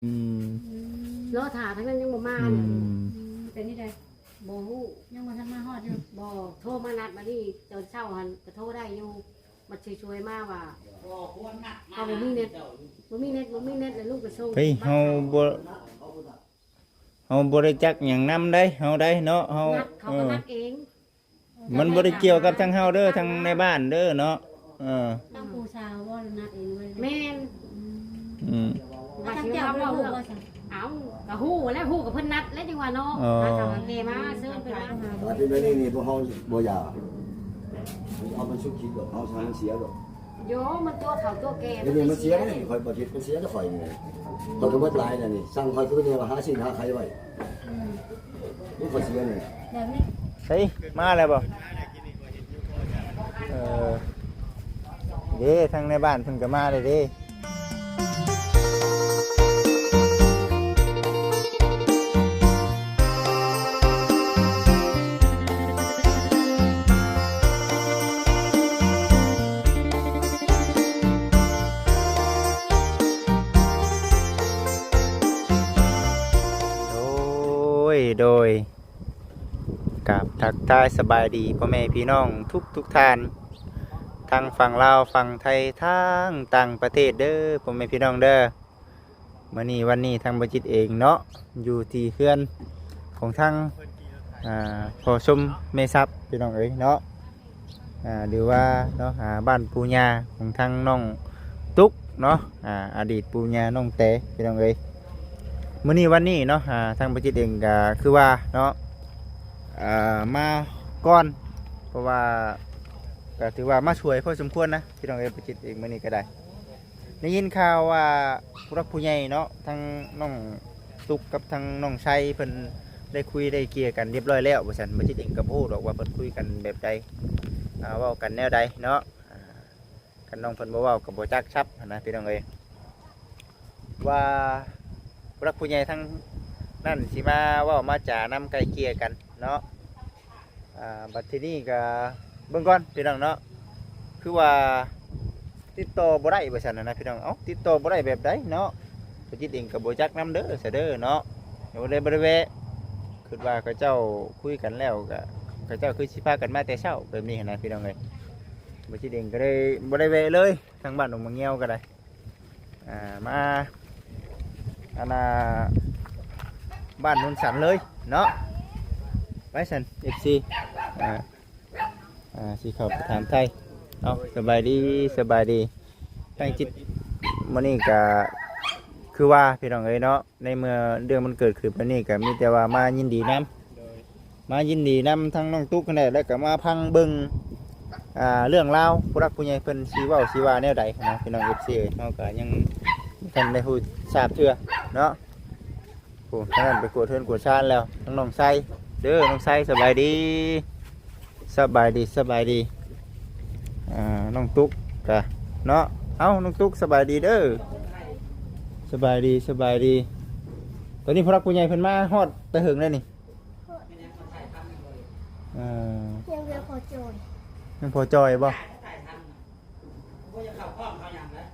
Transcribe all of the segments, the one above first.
ອືມ ອືມ ລໍຖ້າທາງນັ້ນຍັງບໍ່ມາ ອືມ ເລີຍ ອືມ ເປັນຈັ່ງໃດ? ບໍ່ຮູ້ ຍັງບໍ່ທັນມາຮອດຢູ່ ບໍ່ ໂທມານັດມານີ້ ຕອນເຊົ້າຫັ້ນກໍໂທໄດ້ຢູ່ ບັດຊິຊວຍມາວ່າ ເຮົາບໍ່ມີເນັດ ບໍ່ມີເນັດ ບໍ່ມີເນັດ ແລ້ວລູກໄປສົ່ງ ເຮີ້ຍ ເຮົາບໍ່ ເຮົາບໍ່ໄດ້ຈັກຫຍັງນຳໃດ ເຮົາໃດເນາະ ເຮົາ ນັດ ເຂົາກໍ ເອີ ນັດເອງ ມັນບໍ່ໄດ້ກ່ຽວກັບທາງເຮົາເດີ ທາງໃນບ້ານເດີເນາະ ເອີ ທາງຜູ້ສາວບໍ່ນັດເອງເລີຍ ແມ່ນ ອືມ ອືມ ວ່າຊິມາເວົ້າເລື່ອງ ເອົ້າ ກໍຮູ້ແລ້ວ ຮູ້ກັບເພິ່ນນັດແລ້ວ ຈັ່ງວ່າເນາະ ອໍ ຖ້າເຂົາແກ່ມາ ເຊີນເພິ່ນມາ ວ່າເປັນແບບນີ້ນີ້ ພວກເຮົາບໍ່ຢາກ ເອົາມັນສຸກຄິດດອກ ເຮົາຊິໃຫ້ມັນເສຍດອກ ໂຍ ມັນຕົວເຖົ້າຕົວແກ່ ດຽວນີ້ມັນເສຍ ມັນເສຍເດ້ ຂ້ອຍບໍ່ເຮັດ ມັນເສຍແຕ່ຂ້ອຍນີ້ ຂ້ອຍກໍເບິດຫຼາຍແລ້ວນີ້ ສັ່ງຂ້ອຍຄືແນວວ່າຫາຊີ້ນຫາໄຂ່ໄວ້ ນີ້ຂ້ອຍເສຍນີ້ ແບບນີ້ ເຮີ້ຍ ມາແລ້ວບໍ່? ເອີ ເດ້ ທາງໃນບ້ານເພິ່ນກໍມາແລ້ວເດ້. ໂດຍ ໂດຍ ກາບທັກທາຍສະບາຍດີພໍ່ແມ່ພີ່ນ້ອງທຸກໆທ່ານ ທັງຝັ່ງລາວ ຝັ່ງໄທ ທັງຕ່າງປະເທດເດີ ພໍ່ແມ່ພີ່ນ້ອງເດີ. ມື້ນີ້ວັນນີ້ທາງບໍ່ຈິດເອງເນາະ ຢູ່ທີ່ເຮືອນຂອງທາງ ອ່າ ພໍ່ສົມແມ່ຊັບ ພີ່ນ້ອງເອີຍເນາະ ອ່າ ຫຼືວ່າເນາະ ອ່າ ບ້ານປູ່ຍ່າຂອງທາງນ້ອງຕຸກເນາະ ອ່າ ອະດີດປູ່ຍ່ານ້ອງແຕ ພີ່ນ້ອງເອີຍ. ມື້ນີ້ວັນນີ້ເນາະ ອ່າ ທາງບໍ່ຈິດເອງກໍຄືວ່າເນາະ ອ່າ ມາກ່ອນ ເພາະວ່າກໍຖືວ່າມາຊ່ວຍພໍສົມຄວນນະ ພີ່ນ້ອງເອີຍ ບໍ່ຈິດເອງ ມື້ນີ້ກໍໄດ້ ໄດ້ຍິນຂ່າວວ່າຜູ້ຫຼັກຜູ້ໃຫຍ່ເນາະ ທັງນ້ອງຕຸກກັບທັງນ້ອງໄຊ ເພິ່ນໄດ້ຄຸຍໄດ້ເກ່ຍກັນຮຽບຮ້ອຍແລ້ວວ່າຊັ້ນ. ບໍ່ຈິດເອງກໍບໍ່ຮູ້ດອກວ່າເພິ່ນຄຸຍກັນແບບໃດ ອ່າ ເວົ້າກັນແນວໃດເນາະ ອ່າ ຄັນນ້ອງເພິ່ນບໍ່ເວົ້າກໍບໍ່ຈັກຊັບຫັ້ນນະ ພີ່ນ້ອງເອີຍ ວ່າຜູ້ຫຼັກຜູ້ໃຫຍ່ທັງນັ້ນຊິມາເວົ້າມາຈານຳໄກ່ເກ່ຍກັນເນາະ. ອ່າ ບັດທີນີ້ກໍເບິ່ງກ່ອນພີ່ນ້ອງເນາະ ຄືວ່າຕິດຕໍ່ບໍ່ໄດ້ວ່າຊັ້ນນະພີ່ນ້ອງ. ເອົ້າ ຕິດຕໍ່ບໍ່ໄດ້ແບບໃດເນາະ? ບໍ່ຈິດເອງກໍບໍ່ຈັກນຳເດີຊະເດີເນາະ ຍັງບໍ່ໄດ້ ບໍ່ໄດ້ແວະ ຄິດວ່າເຂົາເຈົ້າຄຸຍກັນແລ້ວ ກໍເຂົາເຈົ້າຄືຊິພາກັນມາແຕ່ເຊົ້າແບບນີ້ຫັ້ນນະພີ່ນ້ອງເອີຍ. ບໍ່ຈິດເອງກໍເລີຍບໍ່ໄດ້ແວະເລີຍ ທາງບ້ານໜອງມະງຽວກໍໄດ້. ອ່າ ມາ ອັນນ່າ ບ້ານໂນນສັນເລີຍເນາະ ໄປຊັ້ນ ເອັຟຊີ ອ່າ ອ່າ ຊິເຂົ້າໄປຖາມໄທ. ເອົາ ສະບາຍດີ ສະບາຍດີ ທາງຈິດ ມື້ນີ້ກະຄືວ່າພີ່ນ້ອງເອີຍເນາະ ໃນເມື່ອເລື່ອງມັນເກີດຂຶ້ນແບບນີ້ ກະມີແຕ່ວ່າມາຍິນດີນຳ ມາຍິນດີນຳທັງນ້ອງຕຸກຫັ້ນແຫຼະ ແລ້ວກໍມາຟັງເບິ່ງ ອ່າ ເລື່ອງລາວຜູ້ຫຼັກຜູ້ໃຫຍ່ເພິ່ນຊິເວົ້າຊິວ່າແນວໃດນະ ພີ່ນ້ອງ ເອັຟຊີ ເອີຍ. ເຮົາກໍຍັງບໍ່ທັນໄດ້ຮູ້ຊາບເທື່ອເນາະ. ໂອ້ ທາງນັ້ນໄປກວດເຮືອນກວດຊານແລ້ວ ທາງນ້ອງໄຊເດີ ນ້ອງໄຊ ສະບາຍດີ ສະບາຍດີ ສະບາຍດີ ອ່າ ນ້ອງຕຸກກະເນາະ. ເອົ້າ ນ້ອງຕຸກ ສະບາຍດີເດີ ສະບາຍດີ ສະບາຍດີ. ຕອນນີ້ຜູ້ຫຼັກຜູ້ໃຫຍ່ເພິ່ນມາຮອດແຕ່ເຫິງແລ້ວນີ້ ເອີ ຍັງເຫຼືອພໍ່ຈ່ອຍ ຍັງພໍ່ຈ່ອຍບໍ່? ບໍ່ຢາກເຂົ້າກ້ອງເຂົ້າຫຍັງເລີຍ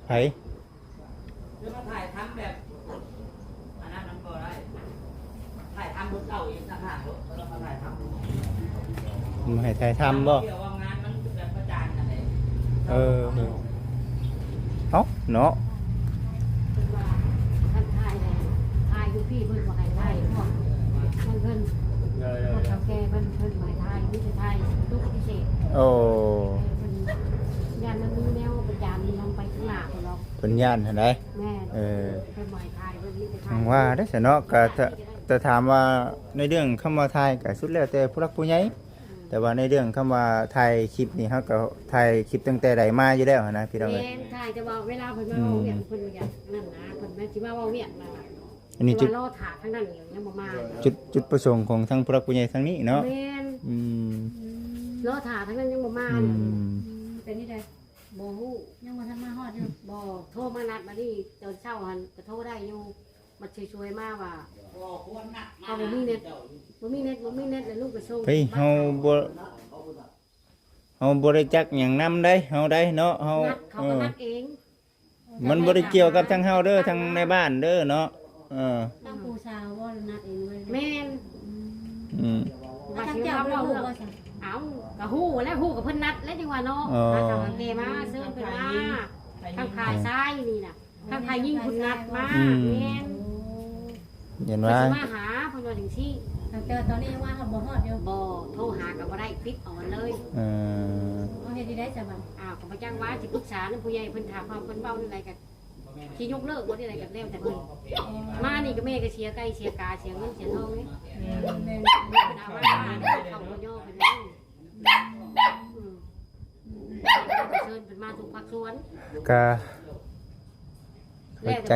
ໃຜ? ຄືມາຖ່າຍທຳແບບ ອັນນັ້ນມັນບໍ່ໄດ້ ຖ່າຍທຳບົນເກົ່າອີກຕ່າງຫາກໂລດ ແລ້ວມາຖ່າຍທຳ ມາໃຫ້ຖ່າຍທຳບໍ່? ເວົ້າງານມັນແບບປະຈານກັນເດ້ ເອີ ເອີ ເອົ້າ ເນາະ ເພິ່ນວ່າຄັນຖ່າຍໃຫ້ຖ່າຍຢູ່ພີ້ ເພິ່ນບໍ່ໃຫ້ຖ່າຍພວກເພິ່ນ ເພິ່ນ ໂດຍ ໂດຍ ພວກເຖົ້າແກ່ເພິ່ນ ເພິ່ນບໍ່ໃຫ້ຖ່າຍ ມີແຕ່ຖ່າຍຕຸກພິເສດ ໂອ້ ເພິ່ນຢ້ານມັນມີແນວປະຈານນຳໄປຂ້າງໜ້າພຸ້ນດອກ ເພິ່ນຢ້ານຫັ້ນໃດ ແມ່ນ ເອີ ເພິ່ນບໍ່ໃຫ້ຖ່າຍ ເພິ່ນມີແຕ່ຖ່າຍ ຫຍັງວ່າເດ້ຊະເນາະ ກະ ແຕ່ຖາມວ່າໃນເລື່ອງຄຳວ່າຖ່າຍກະສຸດແລ້ວແຕ່ຜູ້ຫຼັກຜູ້ໃຫຍ່ ແຕ່ວ່າໃນເລື່ອງຄຳວ່າຖ່າຍຄລິບນີ້ ເຮົາກໍຖ່າຍຄລິບຕັ້ງແຕ່ໃດມາຢູ່ແລ້ວຫັ້ນນະ ພີ່ນ້ອງເອີຍ ແມ່ນ ຖ່າຍ ແຕ່ວ່າເວລາເພິ່ນມາເວົ້າ ອືມ ວຽກ ເພິ່ນບໍ່ຢາກນັ້ນນະ ເພິ່ນຊິມາເວົ້າວຽກນັ້ນລະ ອັນນີ້ຈຸດ ແຕ່ວ່າລໍຖ້າທາງນັ້ນຍັງບໍ່ມາ ຈຸດ ຈຸດປະສົງຂອງທາງຜູ້ຫຼັກຜູ້ໃຫຍ່ທາງນີ້ເນາະ ແມ່ນ ອືມ ອືມ ລໍຖ້າທາງນັ້ນຍັງບໍ່ມາ ອືມ ອືມ ເປັນຈັ່ງໃດ? ບໍ່ຮູ້ ຍັງບໍ່ທັນມາຮອດຢູ່ ບໍ່ ໂທມານັດມານີ້ ຕອນເຊົ້າຫັ້ນກໍໂທໄດ້ຢູ່ ມັນຊິຊວຍມາວ່າ ເຮົາບໍ່ມີເນັດ ບໍ່ມີເນັດ ບໍ່ມີເນັດ ແລ້ວລູກໄປສົ່ງ ເຮີ້ຍ ເຮົາບໍ່ ເຮົາບໍ່ໄດ້ຈັກຫຍັງນຳໃດ ເຮົາໃດເນາະ ເຮົາ ນັດ ເຂົາກໍ ເອີ ນັດເອງ ມັນບໍ່ໄດ້ກ່ຽວກັບທາງເຮົາເດີ ທາງໃນບ້ານເດີເນາະ. ເອີ ທາງຜູ້ສາວບໍ່ນັດເອງເລີຍ? ແມ່ນ. ອືມ ວ່າຊິມາເວົ້າເລື່ອງ ເອົ້າ ກໍຮູ້ແລ້ວ ຮູ້ກັບເພິ່ນນັດແລ້ວຈັ່ງວ່າເນາະ. ເອີ ຫາທາງແມ່ມາເຊີນເພິ່ນມາ ທາງຝ່າຍຊາຍນີ້ນະ ທາງຝ່າຍຍິງເພິ່ນນັດມາ. ອືມ ແມ່ນ. ເຫັນວ່າ ເພິ່ນຊິມາຫາ ເພິ່ນວ່າຈັ່ງຊີ້. ແຕ່ວ່າຕອນນີ້ຍັງມາຮອດບໍ່ຮອດຢູ່? ບໍ່ ໂທຫາກໍບໍ່ໄດ້ ປິດອ່ອນເລີຍ. ເອີ ເຮົາເຮັດຈັ່ງໃດຊະບັດ? ອ້າວ ກໍບໍ່ຈັກວ່າຊິປຶກສານຳຜູ້ໃຫຍ່ເພິ່ນ ຖ້າເພິ່ນເວົ້າແນວໃດກໍຊິຍົກເລີກບໍ່ ແນວໃດກໍແລ້ວແຕ່ເພິ່ນ. ມານີ້ກໍແມ່ກໍເສຍໄກ່ເສຍກາ ເສຍເງິນເສຍທອງເດ້. ແມ່ນ ເພິ່ນເອົາມາເຂົາບໍ່ຍໍເພິ່ນເດ້. ອືມ ເຊີນເພິ່ນມາທຸກພາກສ່ວນ ກະເຂົ້າໃຈ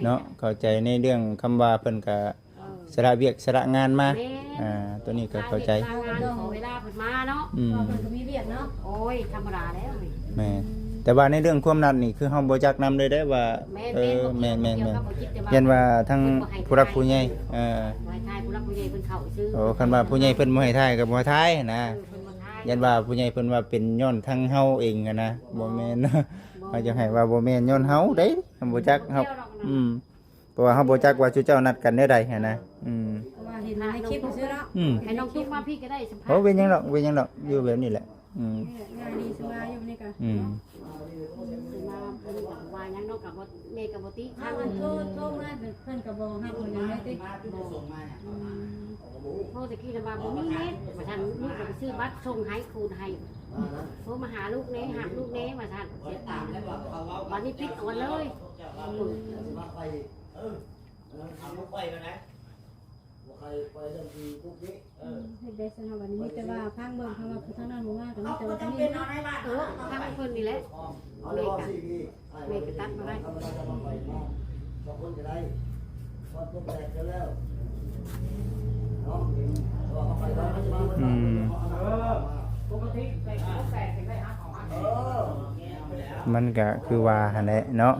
ເນາະ ເຂົ້າໃຈໃນເລື່ອງຄຳວ່າເພິ່ນກະ ເອີ ສະລະວຽກສະລະງານມາ. ແມ່ນ ອ່າ ໂຕນີ້ກໍເຂົ້າໃຈ ສະລະວຽກສະລະງານ ຂໍເວລາເພິ່ນມາເນາະ. ອືມ ເພິ່ນກໍມີວຽກເນາະ. ໂອ້ຍ ທຳມະດາແລ້ວ. ແມ່ນ ແຕ່ວ່າໃນເລື່ອງຄວາມນັດນີ້ ຄືເຮົາບໍ່ຈັກນຳເລີຍເດ້ວ່າ ແມ່ນ ເອີ ແມ່ນ ແມ່ນ ແມ່ນ ຢ້ານວ່າທາງຜູ້ຫຼັກຜູ້ໃຫຍ່ ເອີ ບໍ່ໃຫ້ຖ່າຍ ຜູ້ຫຼັກຜູ້ໃຫຍ່ເພິ່ນເຂົ້າຊື່. ໂອ້ ຄັນວ່າຜູ້ໃຫຍ່ເພິ່ນບໍ່ໃຫ້ຖ່າຍກໍບໍ່ໃຫ້ຖ່າຍຫັ້ນນະ. ເອີ ຢ້ານວ່າຜູ້ໃຫຍ່ເພິ່ນວ່າເປັນຍ້ອນທາງເຮົາເອງຫັ້ນນະ. ບໍ່ແມ່ນ ເຮົາຢາກໃຫ້ວ່າບໍ່ແມ່ນຍ້ອນເຮົາເດ້ ເຮົາບໍ່ຈັກເຮົາ. ອືມ ເພາະວ່າເຮົາບໍ່ຈັກວ່າຊຸມເຈົ້ານັດກັນແນວໃດຫັ້ນນະ. ອືມ ເພາະວ່າເຫັນໃນຄລິບຊື່ເນາະ. ອືມ ໃຫ້ນ້ອງຕຸກມາພີ້ກໍໄດ້ ສຳພາດ. ໂອ້ ເປັນຫຍັງດອກ ເປັນຫຍັງດອກ ຢູ່ແບບນີ້ແຫຼະ. ອືມ ນີ້ແຫຼະ ງ່າຍດີ ສະບາຍຢູ່ນີ້ກະ. ອືມ ເນາະ ເພິ່ນກໍບໍ່ວ່າຫຍັງເນາະ ກໍບໍ່ ແມ່ກໍບໍ່ຕິ. ເຮົາໂທ ໂທມາ ເພິ່ນກໍບໍ່ຮັບບໍ່ຫຍັງເລີຍຕິ? ບໍ່. ອືມ ໂທແຕ່ກີ້ນະວ່າບໍ່ມີເນັດວ່າຊັ້ນ ລູກກໍໄປຊື້ບັດສົ່ງໃຫ້ຄູນໃຫ້ ໂທມາຫາລູກແດ່ ຮັບລູກແດ່ວ່າຊັ້ນ. ບັດນີ້ປິດອ່ອນເລີຍ. ເອີ ເອົາໄປແລ້ວນະ ບໍ່ໃຄ່ໄປເລື່ອງທີ່ປຸກນີ້. ເອີ ເຮັດໄດ້ຊັ້ນເນາະ. ບັດນີ້ມີແຕ່ວ່າຟັງເບິ່ງ ຄັນວ່າທາງນັ້ນບໍ່ມາກໍມີແຕ່ວ່າທາງນີ້ເນາະ. ເອີ ທາງເພິ່ນນີ້ແຫຼະ ແມ່ກໍ ແມ່ກໍຕັດບໍ່ໄດ້. ອືມ ມັນກະຄືວ່າຫັ້ນແຫຼະເນາະ.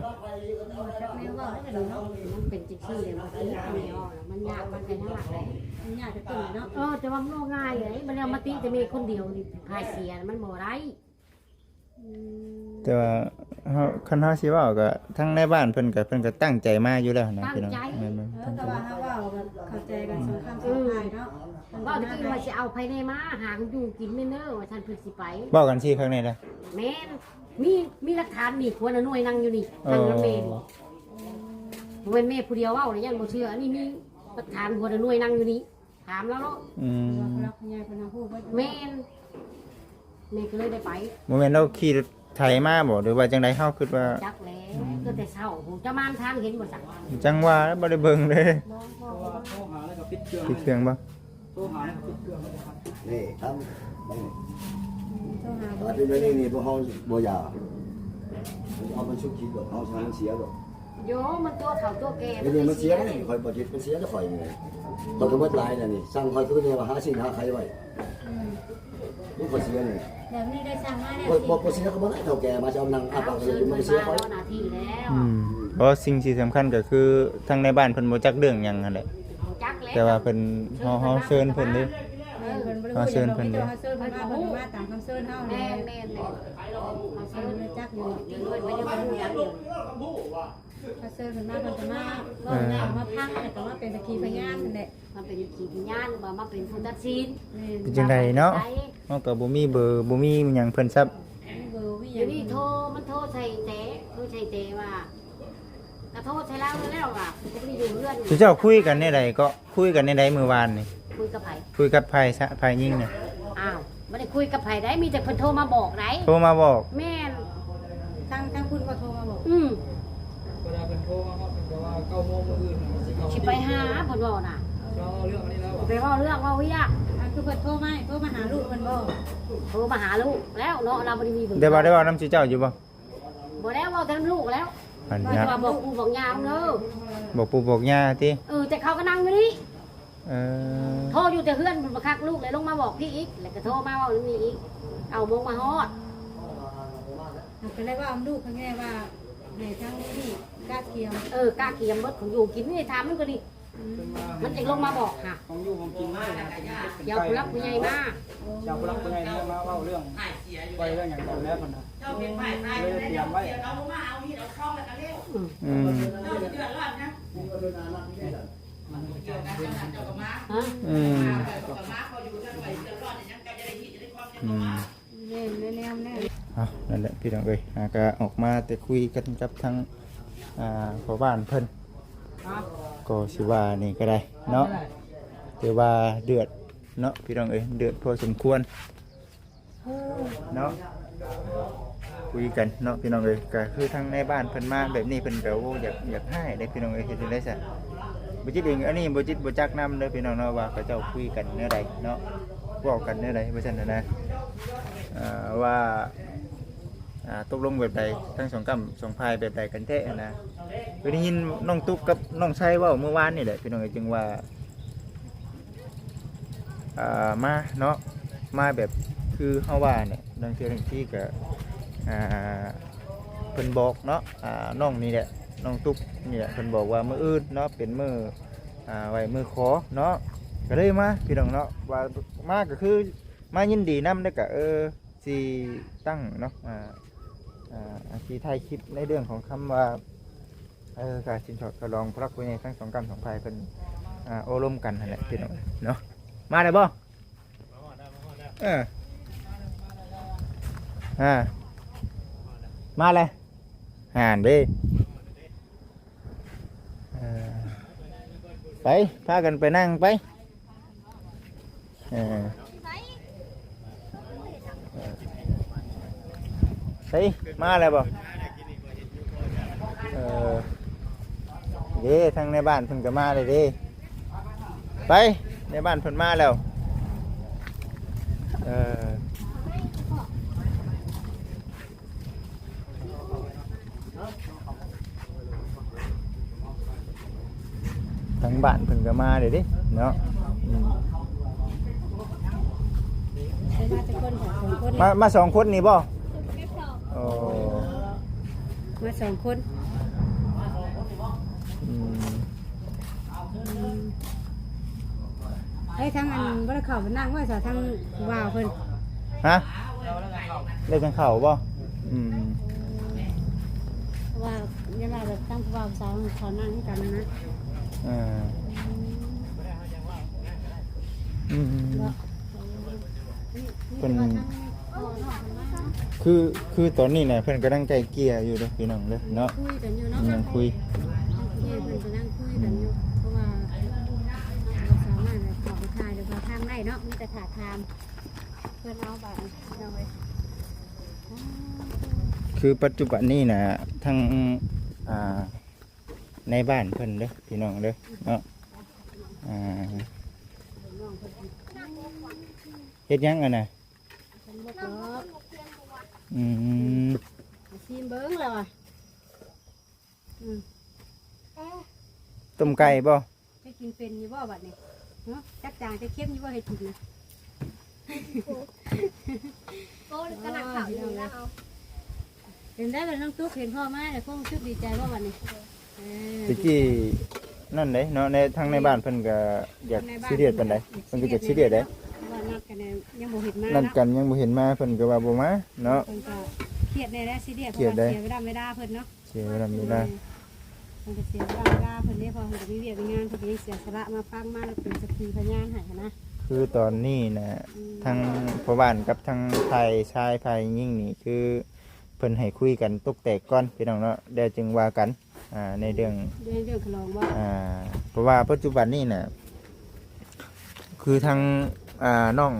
ມັນເປັນຈັ່ງຊີ້ແຫຼະ ມັນຕິດແນວ ມັນຍາກ ມັນກໍຍາກແຫຼະ ມັນຍາກແຕ່ຕົ້ນເນາະ. ເອີ ແຕ່ວ່າມັນບໍ່ງ່າຍເດ ມັນເອົາມາຕິແຕ່ແມ່ຄົນດຽວນີ້ ພາຍເສຍມັນບໍ່ໄດ້. ອືມ ແຕ່ວ່າເຮົາ ຄັນເຮົາຊິເວົ້າກໍ ທາງໃນບ້ານເພິ່ນກໍ ເພິ່ນກໍຕັ້ງໃຈມາຢູ່ແລ້ວນະ ພີ່ນ້ອງ. ແມ່ນ ເອີ ແຕ່ວ່າເຮົາເວົ້າກໍເຂົ້າໃຈກັນສອງຄຳສອງຝ່າຍເນາະ. ເວົ້າແຕ່ກີ້ວ່າຊິເອົາໃຜແດ່ມາຫາຢູ່ກິນແມ່ນເດີວ່າຊັ້ນ ເພິ່ນຊິໄປ. ເວົ້າກັນຊີ້ຄັກແນ່ລະ. ແມ່ນ ມີ ມີຫຼັກຖານນີ້ ຫົວໜ່ວຍນັ່ງຢູ່ນີ້ ເອີ ທາງນຳແມ່ນີ້. ບໍ່ແມ່ນແມ່ຜູ້ດຽວເວົ້ານະ ຢ້ານບໍ່ເຊື່ອ. ອັນນີ້ມີຫຼັກຖານ ຫົວໜ່ວຍນັ່ງຢູ່ນີ້ ຖາມລາວເນາະ. ອືມ ຜູ້ຫຼັກຜູ້ໃຫຍ່ເພິ່ນຮູ້ເບິດ. ແມ່ນ ແມ່ກໍເລີຍໄດ້ໄປ. ບໍ່ແມ່ນລາວຂີ່ລົດໄຖມາບໍ່ ຫຼືວ່າຈັ່ງໃດ? ເຮົາຄິດວ່າ ຈັກແຫຼະ. ອືມ ກໍແຕ່ເຊົ້າ ຈະມາທາງເຫັນບໍ່ຈັກ? ຈັ່ງວ່າບໍ່ໄດ້ເບິ່ງເດ້. ບໍ່ ບໍ່ ບໍ່ ໂທຫາແລ້ວກໍປິດເຄື່ອງ ປິດເຄື່ອງບໍ່? ໂທຫາແລ້ວກໍປິດເຄື່ອງ. ນີ້ທຳ ໂທຫາ ອາທິດນີ້ ນີ້ພວກເຮົາບໍ່ຢາກ ເຮົາມັນສຸກຄິດດອກ ເຮົາທຳມັນເສຍດອກ. ໂຍ ມັນຕົວເຖົ້າຕົວແກ່ ດຽວນີ້ມັນເສຍເດ້. ຂ້ອຍບໍ່ເຮັດ ມັນເສຍແຕ່ຂ້ອຍນີ້. ຂ້ອຍກໍໝົດຫຼາຍແລ້ວນີ້ ສັ່ງຂ້ອຍຄືແນວວ່າຫາຊີ້ນຫາໄຂໄວ້. ອືມ ມັນກໍເສຍນີ້ ແບບນີ້ໄດ້ສັ່ງມາແລ້ວ ບໍ່ ບໍ່ເສຍກໍບໍ່ໄດ້. ເຖົ້າແກ່ມາຈະເອົານັ່ງອ້າປາກຢູ່ ມັນກໍເສຍຂ້ອຍ. ເຈົ້າເຊີນເພິ່ນມາແລ້ວ ເຈົ້າໜ້າທີ່ແລ້ວ. ອືມ ເພາະສິ່ງທີ່ສຳຄັນກໍຄືທາງໃນບ້ານເພິ່ນບໍ່ຈັກເລື່ອງຫຍັງຫັ້ນແຫຼະ. ບໍ່ຈັກແຫຼະ ແຕ່ວ່າເພິ່ນ ເຮົາ ເຮົາເຊີນເພິ່ນເດ້. ເອີ ເຮົາເຊີນເພິ່ນເດ້ ເພິ່ນກໍເວົ້າ ເພິ່ນກໍມາຕາມຄຳເຊີນເຮົາ. ແມ່ນ ແມ່ນ ແມ່ນ ເຮົາເຊີນ ເພິ່ນບໍ່ຈັກຢູ່ ເພິ່ນບໍ່ຮູ້ຫຍັງຢູ່. ເຮົາເຊີນເພິ່ນມາ ເພິ່ນກໍມາເວົ້າ ເອີ ມາຟັງ ແລ້ວກໍມາເປັນສັກຂີພະຍານຫັ້ນແຫຼະ. ມາເປັນສັກຂີພະຍານ ຫຼືວ່າມາເປັນຜູ້ຕັດສິນ. ແມ່ນ ເປັນຈັ່ງໃດເນາະ? ເຮົາກໍບໍ່ມີເບີ ບໍ່ມີຫຍັງເພິ່ນຊ້ຳ. ບໍ່ມີເບີ ບໍ່ມີຫຍັງ. ດຽວນີ້ໂທ ມັນໂທໃສ່ແຕ່ ໂທໃສ່ແຕ່ວ່າ ກໍໂທໃສ່ລາວແລ້ວວ່າ ກໍບໍ່ໄດ້ຢູ່ເຮືອນ. ເຈົ້າຄຸຍກັນແນວໃດເກາະ? ຄຸຍກັນແນວໃດມື້ວານນີ້? ຄຸຍກັບໃຜ? ຄຸຍກັບຝ່າຍຊະ ຝ່າຍຍິງນະ. ອ້າວ ບໍ່ໄດ້ຄຸຍກັບໃຜໃດ ມີແຕ່ເພິ່ນໂທມາບອກໃດ. ໂທມາບອກ? ແມ່ນ ທາງ ທາງພຸ້ນກໍໂທມາບອກ. ອືມ ເວລາເພິ່ນໂທມາເນາະ ເພິ່ນກໍວ່າເກົ້າໂມງມື້ອື່ນ ຊິເຂົ້າ ຊິໄປຫາ ເພິ່ນເວົ້ານະ. ເຈົ້າເວົ້າເລື່ອງອັນນີ້ແລ້ວ ໄປເວົ້າເລື່ອງເວົ້າວຽກ. ອັນຄືເພິ່ນໂທມາ ໂທມາຫາລູກເພິ່ນບໍ່? ໂທມາຫາລູກແລ້ວເນາະ ລາວບໍ່ໄດ້ມີເບີ. ໄດ້ເວົ້າ ໄດ້ເວົ້ານຳຊື່ເຈົ້າຢູ່ບໍ່? ບໍ່ໄດ້ເວົ້າ ແຕ່ນຳລູກແລ້ວ. ອັນ ວ່າ ນະ ວ່າບອກປູ່ບອກຍ່າເດີ ບອກປູ່ບອກຍ່າຕິ? ເອີ ແຕ່ເຂົາກໍນັ່ງຢູ່ນີ້. ເອີ ໂທຢູ່ແຕ່ເຮືອນ ບັກຄັກລູກເລີຍລົງມາບອກພີ້ອີກ ແລ້ວກໍໂທມາເວົ້ານຳນີ້ອີກ ເກົ້າໂມງມາຮອດ. ເຮົາກໍເລີຍເວົ້ານຳລູກເພິ່ນແດ່ວ່າ ໃຫ້ທາງນີ້ກະກຽມ ເອີ ກະກຽມເບິດ ຂອງຢູ່ກິນນີ້ ຖາມມັນກໍນີ້. ມັນຈຶ່ງລົງມາບອກຫາ ຂອງຢູ່ຂອງກິນໄວ້ນະ ເຈົ້າຜູ້ຫຼັກຜູ້ໃຫຍ່ມາ ເຈົ້າຜູ້ຫຼັກຜູ້ໃຫຍ່ມາເວົ້າເລື່ອງໄວ້ເລື່ອງຫຍັງກັນແລ້ວເພິ່ນນະ ເລີຍໄດ້ຕຽມໄວ້ ອືມ ອືມ ຮະ ອືມ ອືມ ແມ່ນແນວນັ້ນແຫຼະ ເອົ້າ ນັ້ນແຫຼະພີ່ນ້ອງເອີຍ ຫາກະອອກມາແຕ່ຄຸຍກັນກັບທາງ ອ່າ ພໍ່ບ້ານເພິ່ນ ກໍຊິວ່ານີ້ກໍໄດ້ເນາະ ແຕ່ວ່າເດືອດເນາະພີ່ນ້ອງເອີຍ ເດືອດພໍສົມຄວນເນາະ ຄຸຍກັນເນາະພີ່ນ້ອງເອີຍ ກໍຄືທາງໃນບ້ານເພິ່ນມາແບບນີ້ ເພິ່ນກໍ ໂອ້ ຢາກ ຢາກຮ້າຍເດ້ພີ່ນ້ອງເອີຍ ເຮັດຈັ່ງໃດຊະ ບໍ່ຈິດເອງ ອັນນີ້ບໍ່ຈິດບໍ່ຈັກນຳເດີພີ່ນ້ອງເນາະ ວ່າເຂົາເຈົ້າຄຸຍກັນແນວໃດເນາະ ເວົ້າກັນແນວໃດວ່າຊັ້ນນະ ອ່າ ວ່າ ອ່າ ຕົກລົງແບບໃດ ທັງສອງກ້ຳສອງຝ່າຍແບບໃດກັນແທ້ຫັ້ນນະ ກໍໄດ້ຍິນນ້ອງຕຸກກັບນ້ອງໄຊເວົ້າມື້ວານນີ້ແຫຼະ ພີ່ນ້ອງເອີຍ ຈຶ່ງວ່າ ອ່າ ມາເນາະ ມາແບບຄືເຮົາວ່າແຫຼະ ບາງເທື່ອບາງທີກໍ ອ່າ ເພິ່ນບອກເນາະ ອ່າ ນ້ອງນີ້ແຫຼະ ນ້ອງຕຸກນີ້ແຫຼະ ເພິ່ນບອກວ່າມື້ອື່ນເນາະ ເປັນມື້ ອ່າ ໄຫວ້ມື້ຂໍເນາະ ກໍເລີຍມາ ພີ່ນ້ອງເນາະ ວ່າມາກໍຄືມາຍິນດີນຳ ແລ້ວກໍ ເອີ ຊິຕັ້ງເນາະ ອ່າ ອ່າ ຊິຖ່າຍຄລິບໃນເລື່ອງຂອງຄຳວ່າ ເອີ ການສິນສອດສະຫຼອງ ຜູ້ຫຼັກຜູ້ໃຫຍ່ທັງສອງກ້ຳສອງຝ່າຍເພິ່ນ ອ່າ ໂອ້ລົມກັນຫັ້ນແຫຼະພີ່ນ້ອງເນາະ ມາແລ້ວບໍ່? ເອີ ອ່າ ມາແລ້ວ ຫັ້ນເດ້ ເອີ ໄປ ພາກັນໄປນັ່ງໄປ ເອີ ເອີ ໄປ ມາແລ້ວບໍ່? ເອີ ເດ້ ທາງໃນບ້ານເພິ່ນກໍມາແລ້ວເດ້ ໄປ ໃນບ້ານເພິ່ນມາແລ້ວ ເອີ. ທາງບ້ານເພິ່ນກໍມາເດ້ເດ້ເນາະ ອືມ ເພິ່ນມາຈັກຄົນ? ສອງຄົນ ມາ ມາສອງຄົນນີ້ບໍ່? ໂອ້ ມາສອງຄົນ ອືມ. ເອີ ທາງອັນບໍ່ໄດ້ເຂົ້າໄປນັ່ງໄວ້ຊະ ທາງຜູ້ບ່າວເພິ່ນ ຮະ ໄດ້ທາງເຂົ້າບໍ່? ອືມ ວ່າ ຢ່າວ່າແບບທາງຜູ້ບ່າວຜູ້ສາວເຂົານັ່ງນຳກັນນະ ເອີ ອືມ ອືມ ເນາະ ເພິ່ນ ຄື ຄືຕອນນີ້ນະ ເພິ່ນກຳລັງໄກ່ເກ່ຍຢູ່ເດ້ພີ່ນ້ອງເດີເນາະ ຍັງຄຸຍກັນຢູ່ເນາະ ຍັງຄຸຍ ເພິ່ນກຳລັງຄຸຍກັນຢູ່ ເພາະວ່າເຮົາບໍ່ສາມາດເຂົ້າໄປຖ່າຍ ຫຼືວ່າທາງໄດ້ເນາະ ມີແຕ່ຖ້າຖາມເພິ່ນເອົາບາດນີ້ພີ່ນ້ອງເອີຍ ຄືປັດຈຸບັນນີ້ນະ ທາງ ອ່າ ໃນບ້ານເພິ່ນເດີພີ່ນ້ອງເດີເນາະ ອ່າ ເຮັດຫຍັງຫັ້ນນະ? ເພິ່ນບໍ່ຕອບ ອືມ ຊິມເບິ່ງແລ້ວວ່າ ອືມ ຕົ້ມໄກ່ບໍ່? ເຮັດກິນເປັນຢູ່ບໍ່ບັດນີ້? ຮະ ຈັກຈາງຈັກເຄັມຢູ່ບໍ່ເຮັດກິນນະ? ໂອ້ ກະນັ່ງເຂົ້າຢູ່ນີ້ລະເຮົາ ເປັນໄດ້ບັດນ້ອງຕຸກ ເຫັນພໍ່ມາແລ້ວຄວງສຸກດີໃຈບໍ່ບັດນີ້? ເອີ ແຕ່ກີ້ນັ້ນເດ້ເນາະ ໃນ ທາງໃນບ້ານເພິ່ນກະຢາກຊີຣຽສປານໃດ ເພິ່ນກໍຢາກຊີຣຽສເດ້ ວ່ານັດກັນແລ້ວຍັງບໍ່ເຫັນມາ ນັດກັນຍັງບໍ່ເຫັນມາ ເພິ່ນກໍວ່າບໍ່ມາເນາະ ເພິ່ນກໍຄຽດແດ່ແຫຼະ ຊີຣຽສ ເພາະວ່າເສຍເວລາເວລາເພິ່ນເນາະ ເສຍເວລາເວລາ ເອີ ເພິ່ນກໍເສຍເວລາເວລາເພິ່ນເດ້ ເພາະເພິ່ນກໍມີວຽກມີງານ ເພິ່ນກໍຍັງເສຍສະຫຼະມາຟັງ ມາເປັນສັກຂີພະຍານໃຫ້ຫັ້ນນະ ຄືຕອນນີ້ນະ ອືມ ທາງພໍ່ບ້ານກັບທາງຝ່າຍຊາຍຝ່າຍຍິງນີ້ ຄື ເພິ່ນໃຫ້ຄຸຍກັນຕົກແຕກກ່ອນພີ່ນ້ອງເນາະ ແລ້ວຈຶ່ງວ່າກັນ ອ່າ ໃນເລື່ອງ ເລື່ອງ ເລື່ອງຂະຫຼອງບໍ່? ອ່າ ເພາະວ່າປັດຈຸບັນນີ້ນະ ຄືທາງ ອ່າ ນ້ອງ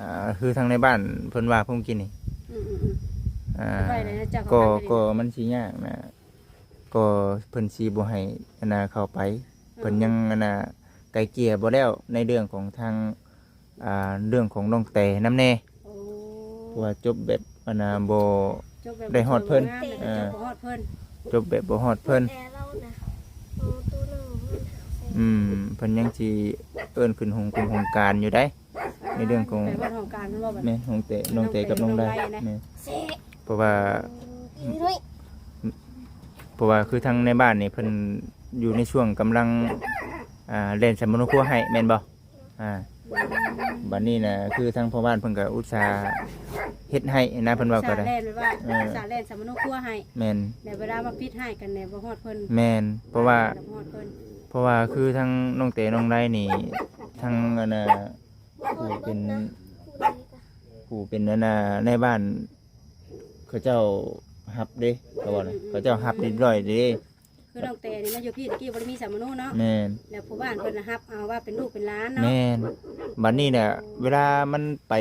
ອ່າ ຄືທາງໃນບ້ານເພິ່ນວ່າເມື່ອກີ້ນີ້ ອືມໆໆ ອ່າ ກໍ ກໍມັນຊິຍາກນະ ກໍເພິ່ນຊິບໍ່ໃຫ້ອັນນ່າເຂົ້າໄປ ເພິ່ນຍັງອັນນ່າໄກ່ເກ່ຍບໍ່ແລ້ວ ໃນເລື່ອງຂອງທາງ ອ່າ ເລື່ອງຂອງນ້ອງແຕນຳແດ່ ໂອ້ ເພາະວ່າຈົບແບບອັນນ່າບໍ່ ຈົບແບບ ໄດ້ຮອດເພິ່ນ ເອີ ຈົບບໍ່ຮອດເພິ່ນ ຈົບແບບບໍ່ຮອດເພິ່ນ ແຕ່ລາວນະ ໂຕ ໂຕໜຶ່ງ ອືມ ເພິ່ນຍັງຊິເອີ້ນຂຶ້ນໂຮງກົງໂຮງການຢູ່ໃດ໋ ໃນເລື່ອງຂອງ ໄປຮອດໂຮງການເພິ່ນບໍ່ບັດນີ້ ແມ່ນ ນ້ອງແຕ ນ້ອງແຕກັບນ້ອງໄດ໋ ນ້ອງແຕ ນ້ອງໄດ ແມ່ນ ເພາະວ່າ ເພາະວ່າຄືທາງໃນບ້ານນີ້ເພິ່ນ ຢູ່ໃນຊ່ວງກຳລັງ ອ່າ ແລ່ນສຳມະໂນຄົວໃຫ້ແມ່ນບໍ່? ອ່າ ບັດນີ້ນະ ຄືທາງພໍ່ບ້ານເພິ່ນກໍອຸດສາເຮັດໃຫ້ນະ ເພິ່ນເວົ້າກໍໄດ້ ອຸດສາແລ່ນ ແບບວ່າ ເອີ ອຸດສາແລ່ນສຳມະໂນຄົວໃຫ້ ແມ່ນ ແຕ່ເວລາມາປິດໃຫ້ກັນແດ່ບໍ່ຮອດເພິ່ນ ແມ່ນ ເພາະວ່າ ບໍ່ຮອດເພິ່ນ ເພາະວ່າຄືທາງນ້ອງແຕນ້ອງໄດນີ້ ທາງອັນນ່າ ຜູ້ເປັນ ຜູ້ເປັນອັນນ່າ ນາຍບ້ານ ເຂົາເຈົ້າຮັບເດ້ ເຂົາເວົ້ານະ ອືມ ເຂົາເຈົ້າຮັບຮຽບຮ້ອຍເດ້ ຄືນ້ອງແຕນີ້ມາຢູ່ພີ້ຕະກີ້ບໍ່ໄດ້ມີສຳມະໂນເນາະ ແມ່ນ ແລ້ວຜູ້ບ້ານເພິ່ນນະຮັບເອົາວ່າເປັນລູກເປັນຫຼານເນາະ ແມ່ນ ບັດນີ້ນະ ເວລາມັນໄປ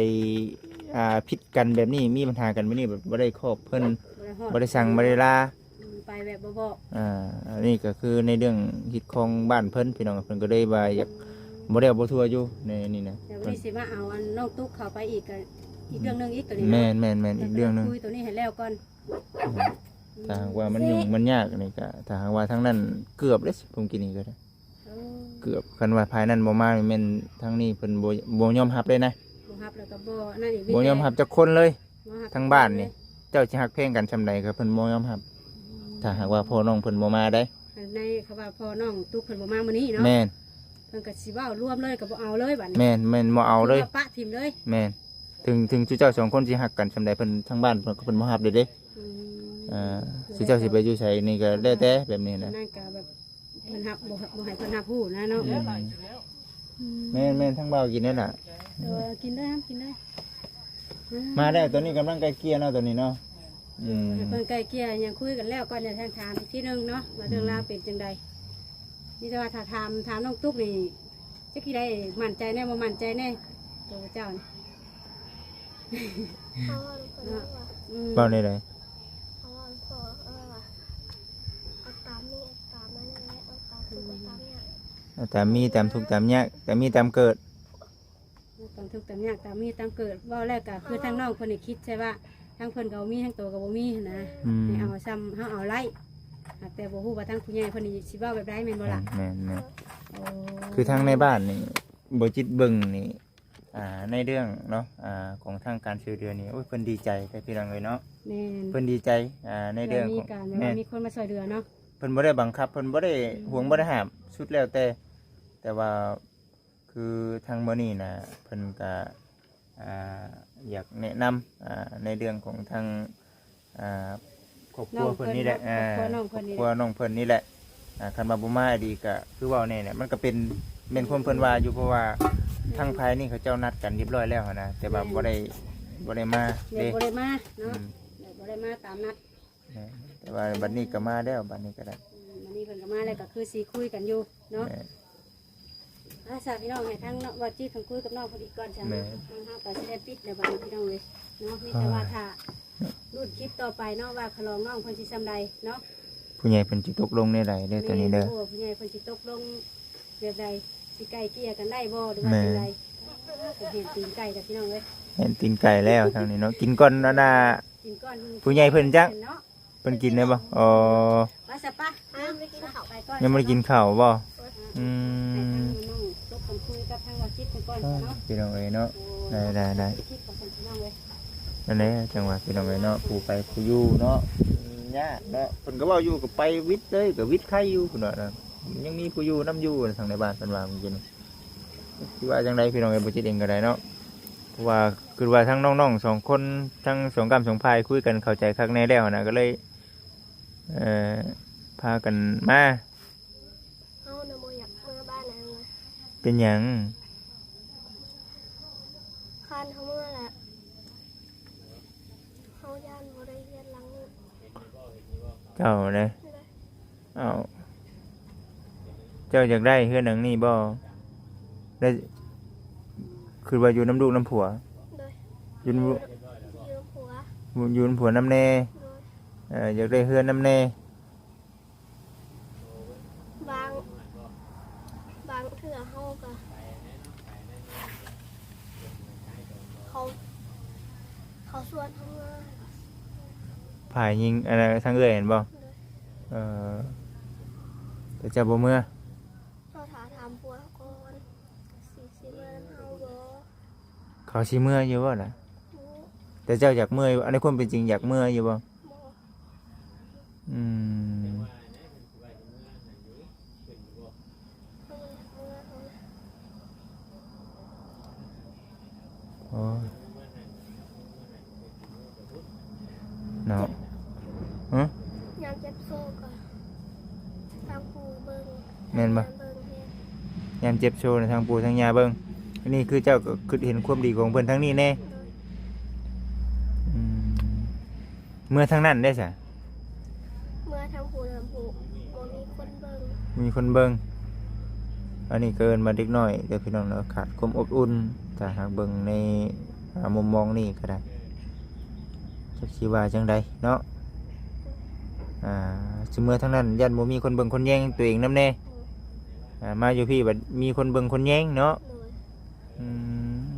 ອ່າ ຜິດກັນແບບນີ້ ມີບັນຫາກັນແບບນີ້ ແບບບໍ່ໄດ້ຂອບເພິ່ນ ບໍ່ໄດ້ຮອດ ບໍ່ໄດ້ສັ່ງ ບໍ່ໄດ້ລາ ອືມ ໄປແບບບໍ່ບອກ ອ່າ ອັນນີ້ກໍຄືໃນເລື່ອງຮີດຄອງບ້ານເພິ່ນ ພີ່ນ້ອງ ເພິ່ນກໍເລີຍວ່າຢາກ ອືມ ບໍ່ແລ້ວບໍ່ທົ່ວຢູ່ໃນນີ້ນະ ແລ້ວວັນນີ້ຊິມາເອົາອັນນ້ອງຕຸກເຂົ້າໄປອີກ ກໍອີກເລື່ອງໜຶ່ງອີກ ໂຕນີ້ເນາະ ແມ່ນໆໆ ອີກເລື່ອງໜຶ່ງ ເພິ່ນກໍຄຸຍໂຕນີ້ໃຫ້ແລ້ວກ່ອນ ອືມ ຖ້າຫາກວ່າມັນຫຍຸ້ງມັນຍາກນີ້ກໍ ຖ້າຫາກວ່າທາງນັ້ນເກືອບເດ້ ຜົມກິນນີ້ກໍໄດ້ ເອີ ເກືອບ ຄັນວ່າຝ່າຍນັ້ນບໍ່ມານີ້ແມ່ນທາງນີ້ເພິ່ນບໍ່ ບໍ່ຍອມຮັບເລີຍນະ ບໍ່ຮັບແລ້ວກໍບໍ່ອັນນັ້ນອີກ ບໍ່ຍອມຮັບຈັກຄົນເລີຍ ບໍ່ຮັບ ທາງບ້ານນີ້ ເຈົ້າຊິຮັກແພງກັນສ່ຳໃດກໍເພິ່ນບໍ່ຍອມຮັບ ອືມ ຖ້າຫາກວ່າພໍ່ນ້ອງເພິ່ນບໍ່ມາເດ້ ໃນຄຳວ່າພໍ່ນ້ອງຕຸກເພິ່ນບໍ່ມາມື້ນີ້ເນາະ ແມ່ນ ເພິ່ນກໍຊິເວົ້າລວມເລີຍ ກໍບໍ່ເອົາເລີຍບັດນີ້ ແມ່ນ ແມ່ນ ບໍ່ເອົາເລີຍ ຄືວ່າປະຖິ້ມເລີຍ ແມ່ນ ເຖິງ ເຖິງຊຸມເຈົ້າສອງຄົນຊິຮັກກັນສ່ຳໃດ ເພິ່ນ ທາງບ້ານເພິ່ນກໍເພິ່ນບໍ່ຮັບເດ້ ອືມ ອ່າ ຊຸມເຈົ້າຊິໄປຢູ່ໃສນີ້ກໍແລ້ວແຕ່ແບບນີ້ນະ ນັ້ນກໍແບບ ເພິ່ນຮັບ ບໍ່ ບໍ່ໃຫ້ເພິ່ນຮັບຮູ້ນະເນາະ ອືມ ອືມ ແມ່ນໆ ທາງບ່າວກິນໄດ້ລະ ເອີ ກິນໄດ້ ກິນໄດ້ ມາແລ້ວ ຕອນນີ້ກຳລັງໄກ່ເກ່ຍເນາະ ຕອນນີ້ເນາະ ອືມ ໃຫ້ເພິ່ນໄກ່ເກ່ຍຫຍັງຄຸຍກັນແລ້ວກ່ອນ ຈະທາງຖາມອີກທີໜຶ່ງເນາະ ວ່າເລື່ອງລາວເປັນຈັ່ງໃດ ອືມ ມີແຕ່ວ່າຖ້າຖາມ ຖາມນ້ອງຕຸກນີ້ ຈັກຊິໄດ້ໝັ້ນໃຈແດ່ ບໍ່ໝັ້ນໃຈແດ່ ໂຕເຈົ້ານີ້ ເຮົາເວົ້ານຳເພິ່ນວ່າ ອືມ ເວົ້າແນວໃດ? ເຮົາເວົ້ານຳພໍ່ ເອີ ເອົາຕາມນີ້ ເອົາຕາມນັ້ນແຫຼະ ເອົາຕາມທຸກ ເອົາຕາມຍາກ ເອົາຕາມມີ ຕາມທຸກຕາມຍາກ ຕາມມີຕາມເກີດ ເອົາຕາມທຸກຕາມຍາກ ຕາມມີຕາມເກີດ ເວົ້າແລ້ວກໍຄືທາງນ້ອງເພິ່ນນີ້ຄິດໃສ່ວ່າ ທາງເພິ່ນກໍບໍ່ມີ ທາງໂຕກໍບໍ່ມີຫັ້ນນະ ອືມ ໃຫ້ເອົາຊ່ຳເຮົາເອົາໄດ້ ຫາກແຕ່ບໍ່ຮູ້ວ່າທາງຜູ້ໃຫຍ່ເພິ່ນນີ້ຊິເວົ້າແບບໃດ ແມ່ນບໍ່ລະ? ແມ່ນໆ ໂອ້ ຄືທາງໃນບ້ານນີ້ ບໍ່ຈິດເບິ່ງນີ້ ອ່າ ໃນເລື່ອງເນາະ ອ່າ ຂອງທາງການຊ່ວຍເຫຼືອນີ້ ໂອ້ຍ ເພິ່ນດີໃຈແທ້ພີ່ນ້ອງເອີຍເນາະ ແມ່ນ ເພິ່ນດີໃຈ ອ່າ ໃນເລື່ອງຂອງ ມີການແບບວ່າ ແມ່ນ ມີຄົນມາຊ່ວຍເຫຼືອເນາະ ເພິ່ນບໍ່ໄດ້ບັງຄັບ ເພິ່ນບໍ່ໄດ້ ອືມ ຫວງ ບໍ່ໄດ້ຫ້າມ ສຸດແລ້ວແຕ່ ແຕ່ວ່າ ຄືທາງມື້ນີ້ນະ ເພິ່ນກະ ອ່າ ຢາກແນະນຳ ອ່າ ໃນເລື່ອງຂອງທາງ ອ່າ ຄອບຄົວເພິ່ນນີ້ແຫຼະ ນ້ອງເພິ່ນເນາະ ອ່າ ຄອບຄົວນ້ອງເພິ່ນນີ້ແຫຼະ ຄອບຄົວນ້ອງເພິ່ນນີ້ແຫຼະ ອ່າ ຄັນວ່າບໍ່ມາອີ່ຫຼີກະຄືເວົ້າແນ່ແຫຼະ ມັນກະເປັນ ແມ່ນຄວາມເພິ່ນວ່າຢູ່ ເພາະວ່າ ແມ່ນ ທາງຝ່າຍນີ້ເຂົາເຈົ້ານັດກັນຮຽບຮ້ອຍແລ້ວຫັ້ນນະ ແຕ່ວ່າ ແມ່ນ ບໍ່ໄດ້ ບໍ່ໄດ້ມາ ແບບ ເດ້ ບໍ່ໄດ້ມາເນາະ ອືມ ແບບບໍ່ໄດ້ມາຕາມນັດ ແມ່ນ ແຕ່ວ່າບັດນີ້ກໍມາແລ້ວ ບັດນີ້ກໍໄດ້ ອືມ ບັດນີ້ເພິ່ນກໍມາແລ້ວ ກໍຄືຊິຄຸຍກັນຢູ່ເນາະ ແມ່ນ ອ່າ ຊະ ພີ່ນ້ອງ ໃຫ້ທາງເນາະ ວ່າຈີເພິ່ນຄຸຍກັບນ້ອງເພິ່ນອີກກ່ອນຊະ ແມ່ນ ເນາະ ທາງເຮົາກໍຊິໄດ້ປິດແລ້ວບັດນີ້ ພີ່ນ້ອງເອີຍເນາະ ມີແຕ່ວ່າຖ້າ ລຸ້ນຄລິບຕໍ່ໄປເນາະ ວ່າຂະຫຼອງນ້ອງເພິ່ນຊິຊ່ຳໃດເນາະ ຜູ້ໃຫຍ່ເພິ່ນຊິຕົກລົງແນວໃດເດີ ແມ່ນ ຕອນນີ້ເດີ ໂອ້ ຜູ້ໃຫຍ່ເພິ່ນຊິຕົກລົງແບບໃດ ຊິໄກ່ເກ່ຍກັນໄດ້ບໍ່ ຫຼືວ່າ ແມ່ນ ຈັ່ງໃດ ເຫັນຕີນໄກ່ແລ້ວ ພີ່ນ້ອງເອີຍ ເຫັນຕີນໄກ່ແລ້ວທາງນີ້ເນາະ ກິນກ່ອນອັນນ່າ ກິນກ່ອນ ຜູ້ໃຫຍ່ເພິ່ນຈັກ ເນາະ ເພິ່ນກິນໄດ້ບໍ່? ອໍ ມາຊະປະ ຍັງບໍ່ໄດ້ກິນເຂົ້າ ໄປກ່ອນ ຍັງບໍ່ໄດ້ກິນເຂົ້າບໍ່? ອືມ ໃຫ້ທາງນ້ອງຕົກກັນຄຸຍກັບທາງວ່າຈິດເພິ່ນກ່ອນເນາະ ພີ່ນ້ອງເອີຍເນາະ ໂອ້ ໄດ້ໆໆ ຄິດກ່ອນພີ່ນ້ອງເອີຍ ນັ້ນແຫຼະ ຈັ່ງວ່າພີ່ນ້ອງເອີຍເນາະ ຜູ້ໄປຜູ້ຢູ່ເນາະ ຍາກເນາະ ເພິ່ນກໍເວົ້າຢູ່ ກໍໄປວິດເລີຍ ກໍວິດໄຄຢູ່ ເພິ່ນວ່ານະ ຍັງມີຜູ້ຢູ່ນຳຢູ່ ທາງໃນບ້ານເພິ່ນວ່າມື້ກີ້ນີ້ ຊິວ່າຈັ່ງໃດ ພີ່ນ້ອງເອີຍ ບໍ່ຈິດເອງກໍໄດ້ເນາະ ເພາະວ່າ ຄິດວ່າທັງນ້ອງໆສອງຄົນ ທັງສອງກ້ຳສອງຝ່າຍຄຸຍກັນເຂົ້າໃຈຄັກແນ່ແລ້ວນະ ກໍເລີຍ ເອີ ພາກັນມາ ເຮົານະບໍ່ຢາກເມືອບ້ານນະ. ເປັນຫຍັງ? ຄັນເຮົາເມືອລະ ເຮົາຢ້ານບໍ່ໄດ້ເຮືອນຫຼັງນີ້. ເຈົ້ານະ? ໂດຍ. ເອົ້າ ເຈົ້າຢາກໄດ້ເຮືອນຫຼັງນີ້ບໍ່? ໄດ້ ຄືວ່າຢູ່ນຳລູກນຳຜົວ? ໂດຍ. ຢູ່ນຳ ຢູ່ນຳຜົວ ຢູ່ນຳຜົວນຳແດ່? ໂດຍ. ເອີ ຢາກໄດ້ເຮືອນນຳແດ່? ບາງ ບາງເທື່ອເຮົາກໍ ເຂົາ ເຂົາຊວນເຮົາມາ. ຝ່າຍຍິງ ອັນນັ້ນ ທາງເອື້ອຍແມ່ນບໍ່? ໂດຍ. ເອີ ແຕ່ເຈົ້າບໍ່ເມືອ? ເຈົ້າຖ້າຖາມຜົວເຮົາກ່ອນ ຊິ ຊິເມືອນຳເຮົາບໍ່? ເຂົາຊິເມືອຢູ່ບໍ່ລະ? ບໍ່. ແຕ່ເຈົ້າຢາກເມືອຢູ່ ອັນໃນຄວາມເປັນຈິງຢາກເມືອຢູ່ບໍ່? ບໍ່. ອືມ. ແມ່ນບໍ່? ຍາມເຈັບໂຊນະ ທາງປູ່ທາງຍ່າເບິ່ງ. ອັນນີ້ຄືເຈົ້າກໍຄິດເຫັນຄວາມດີຂອງເພິ່ນທາງນີ້ແດ່. ອືມ ເມືອທາງນັ້ນເດ້ຊະ? ເມືອທາງພູທາງພູ ບໍ່ມີຄົນເບິ່ງ ມີຄົນເບິ່ງ. ອັນນີ້ກໍເອີ້ນວ່າເດັກນ້ອຍເດີພີ່ນ້ອງເດີ ຂາດຄວາມອົບອຸ່ນ. ຖ້າຫາກເບິ່ງໃນ ອ່າ ມຸມມອງນີ້ກໍໄດ້ ຈັກຊິວ່າຈັ່ງໃດເນາະ. ອ່າ ຊິເມືອທາງນັ້ນ ຢ້ານບໍ່ມີຄົນເບິ່ງຄົນແຍງຕົວເອງນຳແດ່. ອ່າ ມາຢູ່ພີ້ບັດມີຄົນເບິ່ງຄົນແຍງເນາະ. ໂດຍ ອືມ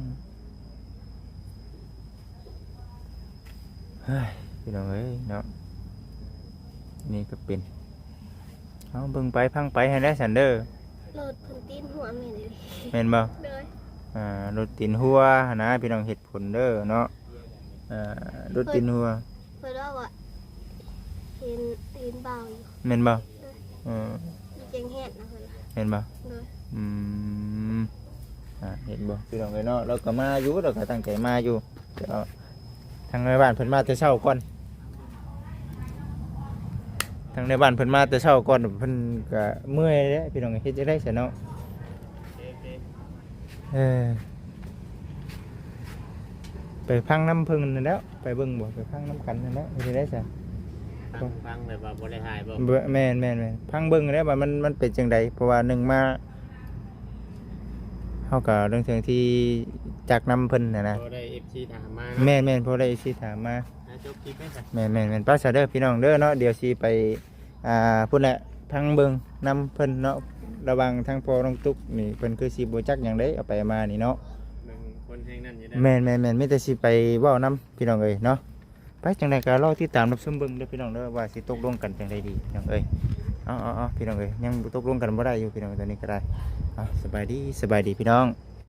ເຮີ້ຍ ພີ່ນ້ອງເອີຍເນາະ ນີ້ກໍເປັນ ເອົາເບິ່ງໄປຟັງໄປຫັ້ນແຫຼະຊັ້ນເດີ. ລົດເພິ່ນຕີນຫົວແມ່ນອີ່ຫຼີ ແມ່ນບໍ່? ໂດຍ ອ່າ ລົດຕີນຫົວຫັ້ນນະ ພີ່ນ້ອງ ເຮັດຜົນເດີເນາະ. ອ່າ ລົດຕີນຫົວ ເພິ່ນເວົ້າວ່າເຫັນ ເຫັນບ່າວຢູ່ ແມ່ນບໍ່? ໂດຍ ເອີ ຢູ່ແຈ້ງແຮດນະເພິ່ນ ແມ່ນບໍ່? ໂດຍ ອືມ ອ່າ ເຫັນບໍ່ ພີ່ນ້ອງເອີຍເນາະ ລາວກໍມາຢູ່ ລາວກໍຕັ້ງໃຈມາຢູ່. ແຕ່ວ່າທາງນາຍບ້ານເພິ່ນມາແຕ່ເຊົ້າກ່ອນ ທາງນາຍບ້ານເພິ່ນມາແຕ່ເຊົ້າກ່ອນ ເພິ່ນກໍເມື່ອຍແຫຼະ ພີ່ນ້ອງ ເຮັດຈັ່ງໃດຊະເນາະ. ເອີ ໄປຟັງນຳເພິ່ນນັ້ນແຫຼ້ວ ໄປເບິ່ງບໍ່ ໄປຟັງນຳກັນນັ້ນແຫຼ້ວ ເຮັດຈັ່ງໃດຊະ? ຟັງ ຟັງແບບວ່າບໍ່ໄດ້ຖ່າຍບໍ່? ບໍ່ ແມ່ນໆໆ ຟັງເບິ່ງແຫຼະວ່າມັນ ມັນເປັນຈັ່ງໃດ ເພາະວ່າໜຶ່ງມາ ເຮົາກໍເລື່ອງເຖິງທີ່ຈັກນຳເພິ່ນຫັ້ນນະ ພໍໄດ້ເອັຟຊີຖາມມາເນາະ. ແມ່ນໆ ພໍໄດ້ເອັຟຊີຖາມມາ. ອ່າ ຈົບຄລິບໄປຊະ. ແມ່ນໆໆ ໄປຊະເດີພີ່ນ້ອງເດີເນາະ ດຽວຊິໄປ ອ່າ ພຸ້ນແຫຼະ ຟັງເບິ່ງນຳເພິ່ນເນາະ. ລະຫວ່າງທາງພໍ່ນ້ອງຕຸກນີ້ ເພິ່ນຄືຊິບໍ່ຈັກຫຍັງເດ້ ເອົາໄປເອົາມານີ້ເນາະ ເບິ່ງຄົນແຮງນັ້ນຢູ່ເດີ. ແມ່ນໆໆ ມີແຕ່ຊິໄປເວົ້ານຳ ພີ່ນ້ອງເອີຍເນາະ. ໄປ ຈັ່ງໃດກໍລໍຕິດຕາມຮັບຊົມເບິ່ງເດີພີ່ນ້ອງເດີ ວ່າຊິຕົກລົງກັນຈັ່ງໃດດີ ພີ່ນ້ອງເອີຍ. ເອົາໆໆ ພີ່ນ້ອງເອີຍ ຍັງຕົກລົງກັນບໍ່ໄດ້ຢູ່ ພີ່ນ້ອງ ຕອນນີ້ກໍໄດ້. ເອົາ ສະບາຍດີ ສະບາຍດີພີ່ນ້ອງ.